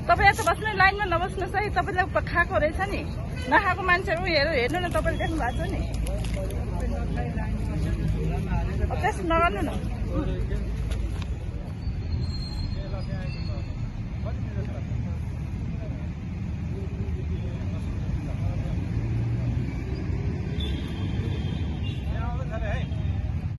तपाईँ यता बस्नु लाइनमा नबस्नुहोस् है तपाईँले खाएको रहेछ नि नखाएको मान्छेहरू हेर्नु न तपाईँले देख्नु भएको छ नि त्यस्तो नगर्नु न